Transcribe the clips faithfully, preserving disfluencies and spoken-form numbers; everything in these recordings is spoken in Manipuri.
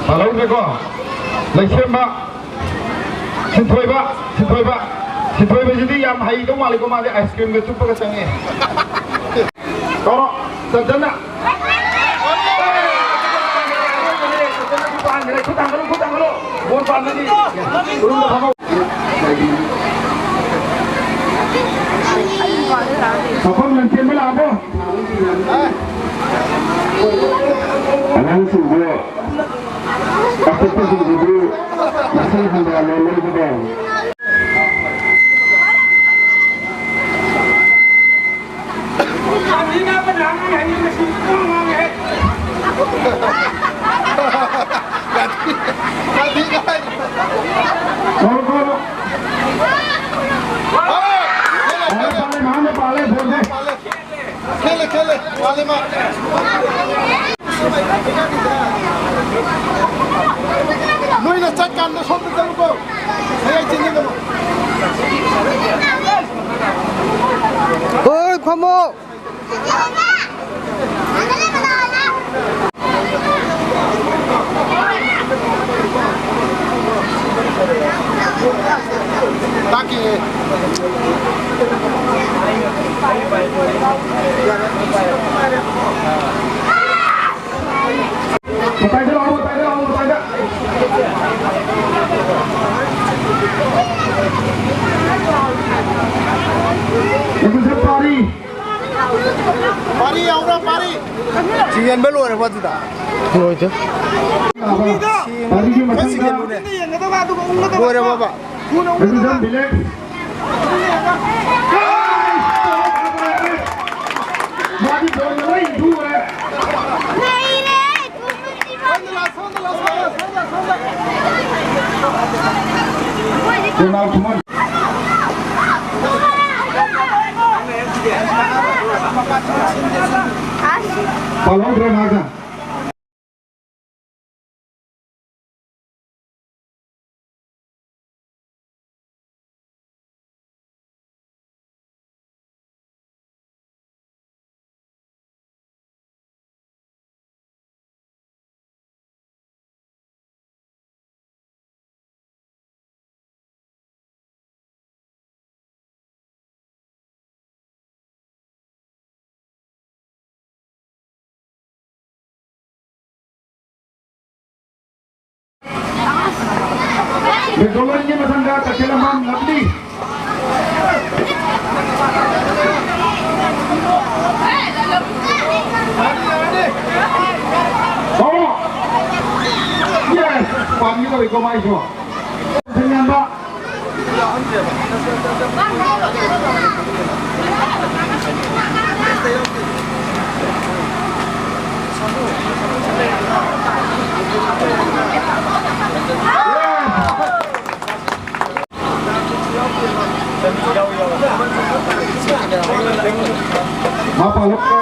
ꯇꯥꯍꯧꯗ꯭ꯔꯦꯀꯣ? ꯂꯩꯁꯦꯝꯕ, ꯁꯤꯟꯊꯣꯏꯕ, ꯁꯤꯟꯊꯣꯏꯕ, ꯁꯤꯟꯊꯣꯏꯕꯁꯤꯗꯤ ꯌꯥꯝ ꯍꯩꯗꯧ ꯃꯥꯜꯂꯤꯀꯣ, ꯃꯥꯗꯤ ꯑꯥꯏꯁ ꯀ꯭ꯔꯤꯝꯒ ꯆꯨꯞꯄꯒ ꯆꯪꯉꯦ꯫ ꯀꯧꯔꯣ, ꯆꯟꯆꯟꯅ꯫ ꯈꯨꯠ ꯊꯥꯡꯒꯠꯂꯨ, ꯈꯨꯠ ꯊꯥꯡꯒꯠꯂꯨ꯫ ꯕꯣꯜ ꯄꯥꯟꯕꯗꯤ ꯎꯔꯨꯝꯗ ꯐꯝꯍꯧ꯫ ꯃꯐꯝ ꯂꯝ ꯆꯦꯟꯕ ꯂꯥꯛꯑꯕꯣ? ꯑꯉꯥꯡꯁꯤꯡꯕꯨ, ꯑꯄꯤꯛꯄꯁꯤꯡꯁꯤꯕꯨ ꯃꯁꯤꯡ ꯍꯟꯊꯍꯜꯂꯣ ꯂꯩꯕꯗ꯫ ꯈꯦꯠꯂꯦ, ꯈꯦꯠꯂꯦ, ꯋꯥꯠꯂꯤ ꯃꯥ꯫ ꯅꯣꯏꯅ ꯆꯠꯀꯥꯟꯗ ꯁꯣꯝꯗ ꯆꯠꯂꯨꯀꯣ꯫ ꯃꯌꯥꯏ ꯆꯤꯟꯅꯒꯅꯨ꯫ ꯍꯣꯏ, ꯐꯝꯃꯣ꯫ ꯇꯥꯛꯀꯦ꯫ ꯃꯇꯥꯏꯗ ꯂꯥꯛꯑꯣ, ꯃꯇꯥꯏꯗ ꯂꯥꯛꯑꯣ, ꯃꯇꯥꯏꯗ꯫ ꯑꯗꯨꯁꯨ ꯄꯥꯔꯤ꯫ ꯄꯥꯔꯤ ꯌꯥꯎꯕ꯭ꯔꯥ, ꯄꯥꯔꯤ? ꯁꯤ ꯌꯦꯟꯕ ꯂꯣꯏꯔꯕꯣ ꯑꯗꯨꯗ? ꯂꯣꯏꯗꯦ꯫ ꯄꯥꯔꯤꯒꯤ ꯈꯔ ꯃꯊꯪꯗ ꯁꯤꯒꯦꯜꯂꯨꯅꯦ꯫ ꯂꯣꯏꯔꯕꯣꯕ? ꯑꯗꯨꯁꯨ ꯕꯤꯂꯦꯠ꯫ ꯃꯥꯗꯤ ꯕꯣꯜꯗ ꯂꯣꯏ ꯏꯟꯊꯨꯈ꯭ꯔꯦ꯫ ꯔꯣꯅꯥꯜ ꯈꯨꯃꯟ꯫ ꯄꯥꯜꯍꯧꯗ꯭ꯔꯦ ꯃꯥꯒ꯫ ꯕꯦꯡꯒꯣꯂꯣꯔꯒꯤ ꯃꯊꯪꯗ ꯇꯈꯦꯂꯝꯕꯝ ꯂꯚꯂꯤ꯫ ꯑꯣ! ꯌꯦꯁ! ꯄꯥꯟꯒꯦ ꯇꯧꯏꯀꯣ ꯃꯥꯏꯁꯨ꯫ ꯊꯦꯡꯅꯕ꯫ ꯌꯦꯁ! ꯃꯥ ꯄꯥꯜꯂꯛꯇ꯭ꯔꯦ꯫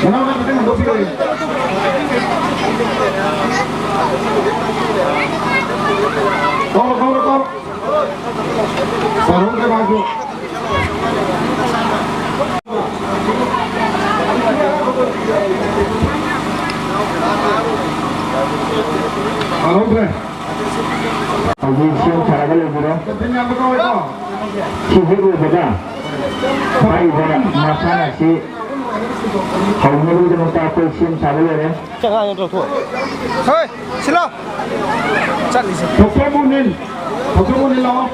ꯃꯅꯥꯎ ꯅꯪ ꯈꯤꯇꯪ ꯍꯟꯗꯣꯛꯄꯤꯔꯣ꯫ ꯀꯧꯔꯣ, ꯀꯧꯔꯣ, ꯀꯧꯔꯣ꯫ ꯄꯥꯜꯍꯧꯗ꯭ꯔꯦ ꯃꯥꯁꯨ꯫ ꯄꯥꯜꯍꯧꯗ꯭ꯔꯦ꯫ ꯍꯧꯖꯤꯛ ꯁꯦꯝ ꯁꯥꯔꯒ ꯂꯩꯕꯤꯔꯣ꯫ ꯁꯤ ꯍꯦꯛ ꯂꯣꯏꯕꯒ ꯍꯥꯏꯔꯤꯕ ꯃꯁꯥꯟꯅ ꯑꯁꯤ ꯍꯧꯅꯕꯒꯤꯗꯃꯛꯇ ꯑꯩꯈꯣꯏ ꯁꯦꯝ ꯁꯥꯕ ꯂꯣꯏꯔꯦ꯫ ꯍꯣꯏ, ꯁꯤꯂꯣ꯫ ꯆꯠꯂꯤꯁꯦ꯫ ꯊꯣꯛꯆꯣꯝ ꯃꯣꯅꯤꯜ, ꯊꯣꯛꯆꯣꯝ ꯃꯣꯅꯤꯜ ꯂꯥꯛꯑꯣ꯫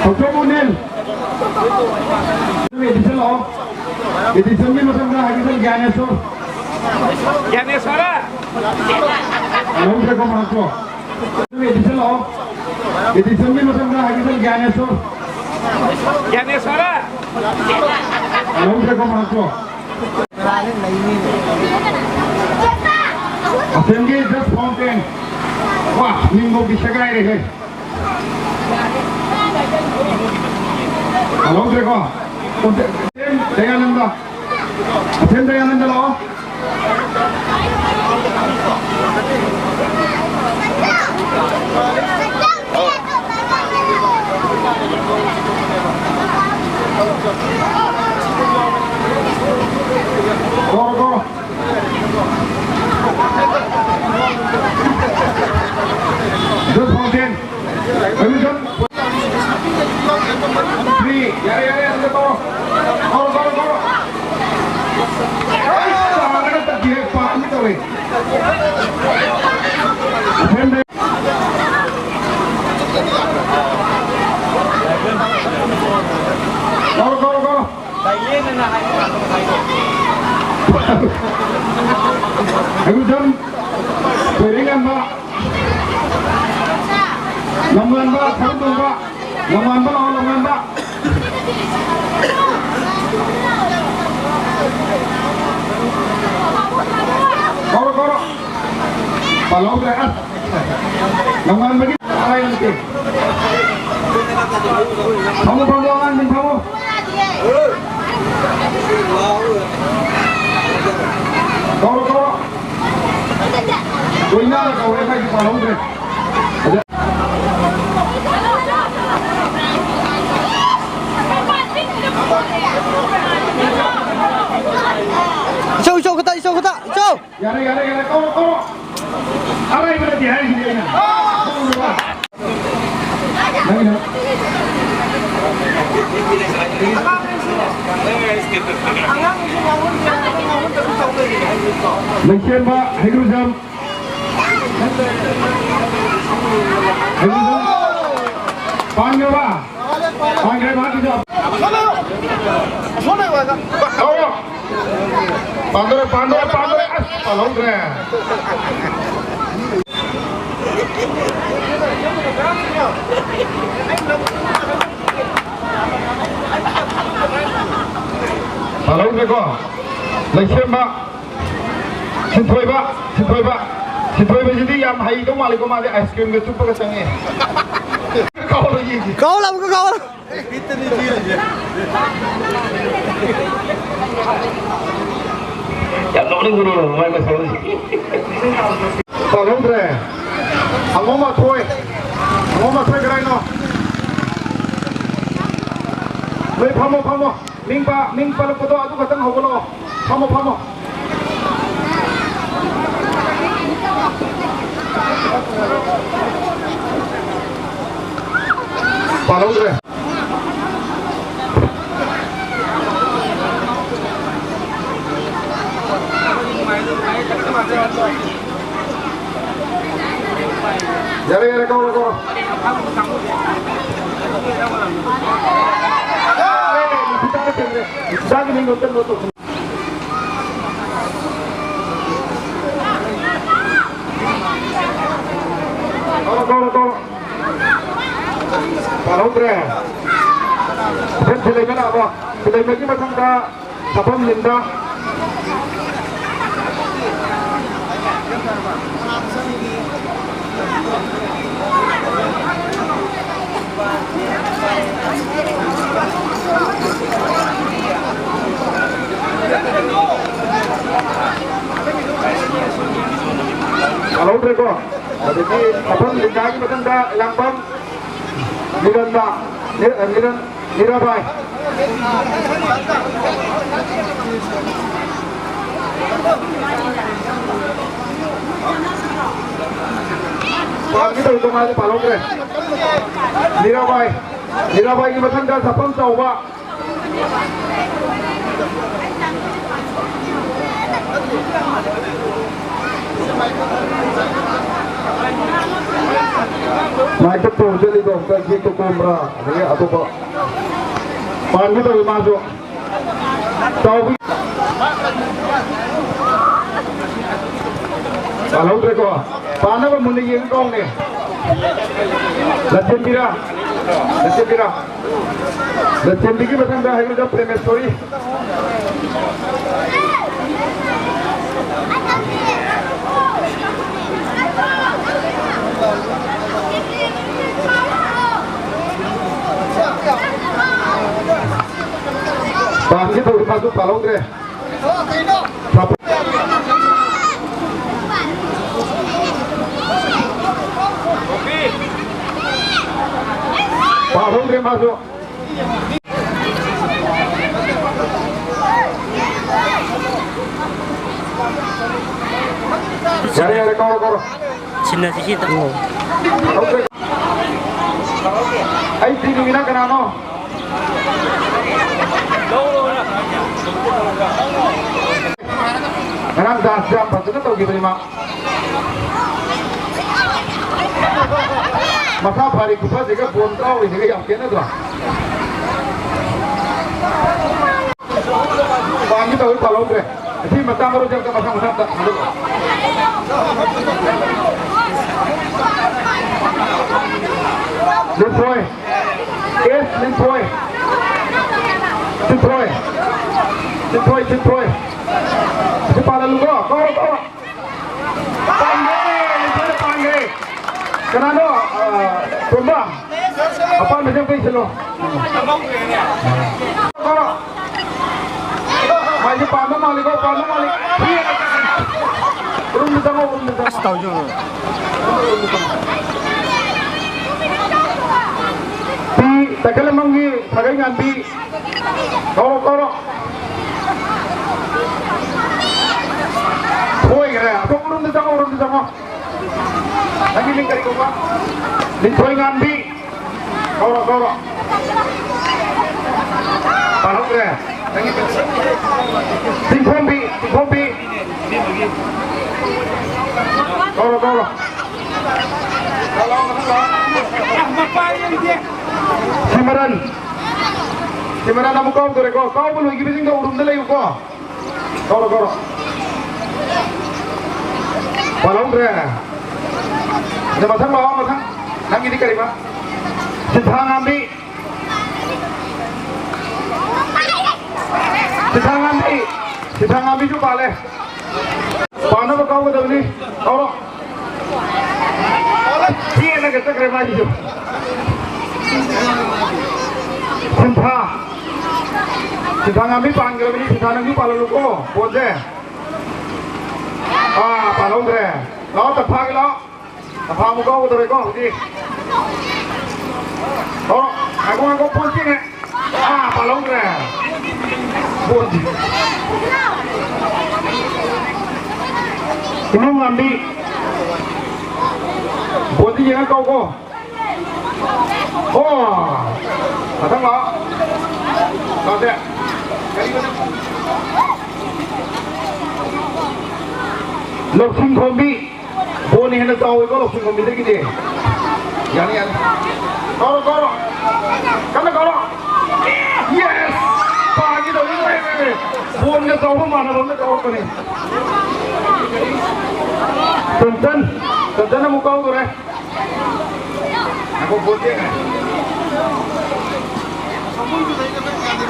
ꯊꯣꯛꯆꯣꯝ ꯃꯣꯅꯤꯜ꯫ ꯑꯦꯗꯤꯁꯟ ꯂꯥꯛꯑꯣ꯫ ꯑꯦꯗꯤꯁꯟꯒꯤ ꯃꯊꯪꯗ ꯍꯥꯏꯕꯤꯁꯟ ꯒ꯭ꯌꯥꯅꯦꯁꯣꯔ꯫ ꯒ꯭ꯌꯥꯅꯦꯁꯣꯔ꯫ ꯂꯧꯗ꯭ꯔꯦꯀꯣ ꯃꯍꯥꯛꯁꯨ꯫ ꯑꯦꯗꯤꯁꯟ ꯂꯥꯛꯑꯣ꯫ ꯑꯦꯗꯤꯁꯟꯒꯤ ꯃꯊꯪꯗ ꯍꯥꯏꯕꯤꯁꯟ ꯒ꯭ꯌꯥꯅꯦꯁꯣꯔ꯫ ꯒ꯭ꯌꯥꯅꯦꯁꯣꯔ꯫ ꯂꯧꯗ꯭ꯔꯦꯀꯣ ꯃꯍꯥꯛꯁꯨ꯫ ꯑꯁꯦꯝꯒꯤ ꯖꯁ ꯐꯥꯎꯟꯇꯦꯟ꯫ ꯋꯥ, ꯃꯤꯡꯐꯧꯗꯤ ꯁꯦꯒꯥꯏꯔꯦꯍꯦ꯫ ꯂꯧꯗ꯭ꯔꯦꯀꯣ? ꯑꯁꯦꯝ ꯗꯌꯥꯅꯟꯗ꯫ ꯑꯁꯦꯝ ꯗꯌꯥꯅꯟꯗ ꯂꯥꯛꯑꯣ꯫ ꯀꯧꯔꯣ, ꯀꯧꯔꯣ꯫ Juice fountain. ꯑꯗꯨ ꯖꯁ ꯐ꯭ꯔꯤ꯫ ꯌꯥꯔꯦ, ꯌꯥꯔꯦ, ꯑꯗꯨꯗ ꯀꯧꯔꯣ꯫ ꯀꯧꯔꯣ, ꯀꯧꯔꯣ, ꯀꯧꯔꯣ꯫ ꯀꯧꯔꯣ, ꯀꯧꯔꯣ, ꯀꯧꯔꯣ꯫ ꯍꯩꯒ꯭ꯔꯨꯖꯝ, ꯊꯣꯏꯔꯦꯡꯉꯝꯕ, ꯂꯝꯉꯥꯟꯕ, ꯁꯔꯨ ꯇꯣꯡꯕ, ꯂꯝꯉꯥꯟꯕ ꯂꯥꯛꯑꯣ, ꯂꯝꯉꯥꯟꯕ꯫ ꯀꯧꯔꯣ, ꯀꯧꯔꯣ꯫ ꯄꯥꯜꯍꯧꯗ꯭ꯔꯦ, ꯑꯁ꯫ ꯅꯣꯡꯉꯥꯟꯕꯒꯤ ꯑꯔꯥꯏ ꯂꯩꯇꯦ꯫ ꯐꯝꯃꯣ, ꯐꯝꯃꯣ, ꯑꯉꯥꯡꯁꯤꯡ ꯐꯝꯃꯣ꯫ ꯀꯧꯔꯣ, ꯀꯧꯔꯣ꯫ ꯂꯣꯏꯅ ꯀꯧꯔꯦ, ꯃꯥꯏꯗꯤ ꯄꯥꯜꯍꯧꯗ꯭ꯔꯦ꯫ ꯏꯆꯧ, ꯏꯆꯧ ꯈꯛꯇ, ꯏꯆꯧ ꯈꯛꯇ, ꯏꯆꯧ! ꯌꯥꯔꯦ, ꯌꯥꯔꯦ, ꯌꯥꯔꯦ, ꯀꯧꯔꯣ, ꯀꯧꯔꯣ꯫ ꯑꯔꯥꯏꯕ ꯅꯠꯇꯦ ꯍꯥꯏꯔꯤꯁꯤꯗꯤ ꯑꯩꯅ꯫ ꯅꯪꯒꯤꯅ꯫ ꯂꯩꯁꯦꯝꯕ ꯍꯩꯒ꯭ꯔꯨꯖꯝ꯫ ꯍꯩꯒ꯭ꯔꯨꯖꯝ꯫ ꯄꯥꯟꯈ꯭ꯔꯕ? ꯄꯥꯟꯈ꯭ꯔꯦ, ꯃꯥꯒꯤꯁꯨ꯫ ꯀꯧꯔꯣ꯫ ꯄꯥꯟꯗꯣꯔꯦ, ꯄꯥꯟꯗꯣꯔꯦ, ꯄꯥꯟꯗꯣꯔꯦ꯫ ꯑꯁ, ꯄꯥꯜꯍꯧꯗ꯭ꯔꯦ꯫ ꯄꯥꯜꯍꯧꯗ꯭ꯔꯦꯀꯣ꯫ ꯂꯩꯁꯦꯝꯕ ꯁꯤꯟꯊꯣꯏꯕ, ꯁꯤꯟꯊꯣꯏꯕ꯫ ꯁꯤꯟꯊꯣꯏꯕꯁꯤꯗꯤ ꯌꯥꯝ ꯍꯩꯗꯧ ꯃꯥꯜꯂꯤꯀꯣ, ꯃꯥꯗꯤ ꯑꯥꯏꯁ ꯀ꯭ꯔꯤꯝꯒ ꯆꯨꯞꯄꯒ ꯆꯪꯉꯦ꯫ ꯀꯥꯎꯔꯣ ꯌꯦꯡꯒꯦ꯫ ꯀꯥꯎꯔꯣ, ꯑꯃꯨꯛꯀ ꯀꯥꯎꯔꯣ꯫ ꯌꯥꯝ ꯅꯣꯛꯅꯤꯡꯕꯅꯦ ꯃꯥꯏ ꯃꯁꯛꯁꯦ꯫ ꯇꯧꯍꯧꯗ꯭ꯔꯦ꯫ ꯍꯪꯉꯣ ꯃꯊꯣꯏ꯫ ꯍꯪꯉꯣ ꯃꯊꯣꯏ ꯀꯗꯥꯏꯅꯣ? ꯅꯣꯏ ꯐꯝꯃꯣ, ꯐꯝꯃꯣ꯫ ꯃꯤꯡ ꯄꯥ-, ꯃꯤꯡ ꯄꯜꯂꯛꯄꯗꯣ ꯑꯗꯨ ꯈꯛꯇꯪ ꯍꯧꯒꯠꯂꯛꯑꯣ꯫ ꯐꯝꯃꯣ, ꯐꯝꯃꯣ꯫ ꯄꯥꯜꯍꯧꯗ꯭ꯔꯦ꯫ ꯌꯥꯔꯦ, ꯌꯥꯔꯦ, ꯀꯧꯔꯣ, ꯀꯧꯔꯣ꯫ ꯌꯥꯔꯦ, ꯅꯨꯄꯤ ꯆꯥꯒꯤ ꯃꯤꯡꯗꯣ ꯆꯠꯂꯣ, ꯇꯧꯁꯤꯟ-, ꯀꯧꯔꯣ, ꯀꯧꯔꯣ, ꯀꯧꯔꯣ꯫ ꯄꯥꯜꯍꯧꯗ꯭ꯔꯦ꯫ ꯁꯤꯂꯩꯃ ꯂꯥꯛꯑꯕꯣ? ꯁꯤꯂꯩꯃꯒꯤ ꯃꯊꯪꯗ ꯁꯥꯐꯝ ꯂꯤꯟꯗ꯫ ꯄꯥꯜꯍꯧꯗ꯭ꯔꯦꯀꯣ꯫ ꯑꯗꯒꯤ ꯁꯥꯐꯝ ꯂꯤꯟꯗꯥꯒꯤ ꯃꯊꯪꯗ ꯏꯂꯥꯡꯕꯝ ꯅꯤꯔꯟꯗ, ꯅꯤ-, ꯅꯤꯔꯟ, ꯅꯤꯔꯥꯕꯥꯏ꯫ ꯄꯥꯟꯒꯦ ꯇꯧꯔꯤꯗꯣ ꯃꯥꯗꯤ ꯄꯥꯜꯍꯧꯗ꯭ꯔꯦ꯫ ꯅꯤꯔꯥꯕꯥꯏ, ꯅꯤꯔꯥꯕꯥꯏꯒꯤ ꯃꯊꯪꯗ ꯁꯥꯐꯝ ꯆꯥꯎꯕ꯫ ꯃꯥꯏꯛꯇ ꯇꯣꯡ ꯆꯠꯂꯤꯗꯣ ꯑꯝꯇ ꯌꯦꯛꯇ ꯀꯣꯝꯕ꯭ꯔꯥ? ꯑꯗꯒꯤ ꯑꯇꯣꯞꯄ ꯄꯥꯟꯒꯦ ꯇꯧꯋꯤ ꯃꯥꯁꯨ꯫ ꯆꯥꯎꯕꯤ-, ꯄꯥꯜꯍꯧꯗ꯭ꯔꯦꯀꯣ꯫ ꯄꯥꯟꯅꯕ ꯃꯨꯟꯅ ꯌꯦꯡꯉ ꯀꯧꯅꯦ꯫ ꯂꯟꯆꯦꯟꯕꯤꯔꯥ? ꯂꯟꯆꯦꯟꯕꯤꯔꯥ? ꯂꯟꯆꯦꯟꯕꯤꯒꯤ ꯃꯊꯪꯗ ꯍꯥꯏꯒꯗꯕ ꯄ꯭ꯔꯦꯃꯦꯁꯣꯔꯤ꯫ ꯄꯥꯟꯒꯦ ꯇꯧꯔꯤ ꯃꯥꯁꯨ ꯄꯥꯜꯍꯧꯗ꯭ꯔꯦ꯫ ꯄꯥꯜꯍꯧꯗ꯭ꯔꯦ ꯃꯥꯁꯨ꯫ ꯌꯥꯔꯦ, ꯌꯥꯔꯦ, ꯀꯧꯔꯣ, ꯀꯧꯔꯣ꯫ ꯁꯤꯟꯅꯁꯤ ꯁꯤ ꯑꯝꯇ꯫ ꯄꯥꯜꯍꯧꯗ꯭ꯔꯦ꯫ ꯑꯩ ꯊꯤꯅꯤꯡꯉꯤꯅ ꯀꯅꯥꯅꯣ? ꯉꯔꯥꯡ dance ꯌꯥꯝ ꯐꯖꯅ ꯇꯧꯈꯤꯕꯅꯤ ꯃꯥ꯫ ꯃꯁꯥ ꯐꯔꯤ ꯈꯨꯐꯁꯤꯒ ꯕꯣꯜ ꯀꯥꯎꯔꯤꯁꯤꯒ ꯌꯥꯝ ꯈꯦꯠꯅꯗ꯭ꯔꯣ? ꯄꯥꯟꯒꯦ ꯇꯧꯏ, ꯄꯥꯜꯍꯧꯗ꯭ꯔꯦ꯫ ꯑꯁꯤ ꯃꯆꯥ ꯃꯔꯨꯁꯦ ꯑꯝꯇ ꯃꯁꯥ ꯃꯁꯥ ꯑꯝꯇ ꯊꯥꯗꯣꯛꯑꯣ꯫ ꯂꯤꯟꯊꯣꯏ꯫ ꯑꯦꯁ ꯂꯤꯟꯊꯣꯏ꯫ ꯁꯤꯟꯊꯣꯏ꯫ ꯁꯤꯟꯊꯣꯏ, ꯁꯤꯟꯊꯣꯏ꯫ ꯑꯁꯤ ꯄꯥꯜꯍꯜꯂꯨꯀꯣ꯫ ꯀꯧꯔꯣ, ꯀꯧꯔꯣ꯫ ꯄꯥꯟꯈ꯭ꯔꯦ, ꯂꯤꯟꯊꯣꯏꯅ ꯄꯥꯟꯈ꯭ꯔꯦ꯫ ꯀꯅꯥꯅꯣ? ꯑ, ꯇꯣꯝꯕ? ꯑꯄꯥꯟꯕꯁꯦ ꯑꯝꯇ ꯏꯁꯤꯜꯂꯣ꯫ ꯃꯥꯏꯁꯦ ꯄꯥꯟꯕ ꯃꯥꯜꯂꯤꯀꯣ, ꯄꯥꯟꯕ ꯃꯥꯜꯂꯤ꯫ ꯎꯔꯨꯝꯗ ꯆꯪꯉꯣ, ꯎꯔꯨꯝꯗ ꯆꯪꯉꯣ꯫ ꯑꯁ, ꯇꯧꯖꯧ꯫ ꯄꯤ ꯇꯈꯦꯂꯝꯕꯝꯒꯤ ꯁꯥꯒꯩ ꯉꯥꯟꯕꯤ꯫ ꯀꯧꯔꯣ, ꯀꯧꯔꯣ꯫ ꯊꯣꯏꯈ꯭ꯔꯦ꯫ ꯑꯁꯣꯝ ꯎꯔꯨꯝꯗ ꯆꯪꯉꯣ, ꯎꯔꯨꯝꯗ ꯆꯪꯉꯣ꯫ ꯅꯪꯒꯤ ꯃꯤꯡ ꯀꯔꯤ ꯀꯧꯕ? ꯂꯤꯟꯊꯣꯏ ꯉꯥꯟꯕꯤ꯫ ꯀꯧꯔꯣ, ꯀꯧꯔꯣ꯫ ꯄꯥꯜꯍꯧꯗ꯭ꯔꯦ꯫ ꯅꯪꯒꯤ ꯃꯤꯡ? ꯆꯤꯡꯈꯣꯝꯕꯤ, ꯆꯤꯡꯈꯣꯝꯕꯤ꯫ ꯀꯧꯔꯣ, ꯀꯧꯔꯣ꯫ ꯁꯤꯃꯔꯟ꯫ ꯁꯤꯃꯔꯟ ꯑꯃꯨꯛ ꯀꯥꯎꯗꯣꯔꯦꯀꯣ꯫ ꯀꯥꯎꯕ ꯂꯣꯏꯈꯤꯕꯁꯤꯡꯗꯣ ꯎꯔꯨꯝꯗ ꯂꯩꯌꯨꯀꯣ꯫ ꯀꯧꯔꯣ, ꯀꯧꯔꯣ꯫ ꯄꯥꯜꯍꯧꯗ꯭ꯔꯦ꯫ ꯑꯗ ꯃꯊꯪ ꯂꯥꯛꯑꯣ, ꯃꯊꯪ꯫ ꯅꯪꯒꯤꯗꯤ ꯀꯔꯤꯕ? ꯁꯤꯟꯊꯥꯉꯥꯝꯕꯤ꯫ ꯁꯤꯟꯊꯥꯉꯥꯝꯕꯤ꯫ ꯁꯤꯟꯊꯥꯉꯥꯝꯕꯤꯁꯨ ꯄꯥꯜꯂꯦ꯫ ꯄꯥꯟꯅꯕ ꯀꯥꯎꯒꯗꯕꯅꯤ꯫ ꯀꯧꯔꯣ꯫ ꯆꯦꯜꯂꯒ ꯆꯠꯈ꯭ꯔꯦ ꯃꯥꯒꯤꯁꯨ꯫ ꯁꯤꯟꯊꯥ꯫ ꯁꯤꯟꯊꯥꯉꯥꯝꯕꯤ ꯄꯥꯟꯈ꯭ꯔꯕꯅꯤ꯫ ꯁꯤꯟꯊꯥ ꯅꯪꯁꯨ ꯄꯥꯜꯍꯜꯂꯨꯀꯣ꯫ ꯄꯣꯠꯁꯦ꯫ ꯑꯥ, ꯄꯥꯜꯍꯧꯗ꯭ꯔꯦ꯫ ꯂꯥꯛꯑꯣ, ꯇꯝꯐꯥꯒꯤ ꯂꯥꯛꯑꯣ꯫ ꯇꯝꯐꯥ ꯑꯃꯨꯛ ꯀꯥꯎꯒꯗꯧꯔꯦꯀꯣ ꯍꯧꯖꯤꯛ꯫ ꯑꯣ, ꯉꯥꯏꯈꯣ, ꯉꯥꯏꯈꯣ, ꯄꯣꯠ ꯆꯤꯡꯉꯦ꯫ ꯑꯥ, ꯄꯥꯜꯍꯧꯗ꯭ꯔꯦ꯫ ꯄꯣꯠ꯫ ꯏꯃꯨꯡ ꯉꯥꯝꯕꯤ꯫ ꯄꯣꯠꯇꯤ ꯌꯦꯡꯉ ꯀꯥꯎꯀꯣ꯫ ꯑꯣ! ꯃꯊꯪ ꯂꯥꯛꯑꯣ꯫ ꯂꯥꯛꯑꯣꯁꯦ꯫ ꯂꯧꯁꯤꯡ ꯈꯣꯝꯕꯤ꯫ ꯕꯣꯜ ꯍꯦꯟꯅ ꯆꯥꯎꯋꯤꯀꯣ ꯂꯧꯁꯤꯡꯕꯝꯒꯤꯗꯒꯤꯗꯤ꯫ ꯌꯥꯅꯤ, ꯌꯥꯅꯤ꯫ ꯀꯧꯔꯣ, ꯀꯧꯔꯣ꯫ ꯀꯟꯅ ꯀꯧꯔꯣ꯫ Yes! ꯄꯥꯒꯤꯗꯧꯔꯤ ꯂꯣꯏꯔꯦ꯫ ꯕꯣꯟꯒ ꯆꯥꯎꯕ ꯃꯥꯟꯅꯕ ꯑꯝꯗ ꯀꯧꯔꯛꯄꯅꯤ꯫ ꯇꯟꯇꯟ, ꯇꯟꯇꯟ ꯑꯃꯨꯛ ꯀꯧꯗꯣꯔꯦ꯫ ꯉꯥꯏꯈꯣ, ꯕꯣꯜ ꯌꯦꯡꯉꯦ꯫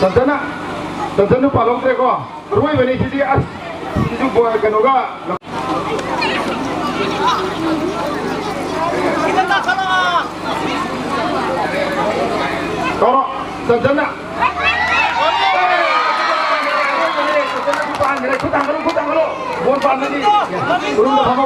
ꯇꯟꯇꯟꯅ, ꯇꯟꯇꯟꯅ ꯄꯥꯜꯍꯧꯗ꯭ꯔꯦꯀꯣ꯫ ꯑꯔꯣꯏꯕꯅꯤ ꯁꯤꯗꯤ, ꯑꯁ, ꯁꯤꯁꯨ ꯕꯣ-, ꯀꯩꯅꯣꯒ꯫ ꯀꯧꯔꯣ, ꯆꯟꯖꯟꯅ꯫ ꯈꯨꯠ ꯊꯥꯡꯒꯠꯂꯨ, ꯈꯨꯠ ꯊꯥꯡꯒꯠꯂꯨ꯫ ꯕꯣꯜ ꯄꯥꯟꯕꯗꯤ ꯎꯔꯨꯝꯗ ꯐꯝꯍꯧ꯫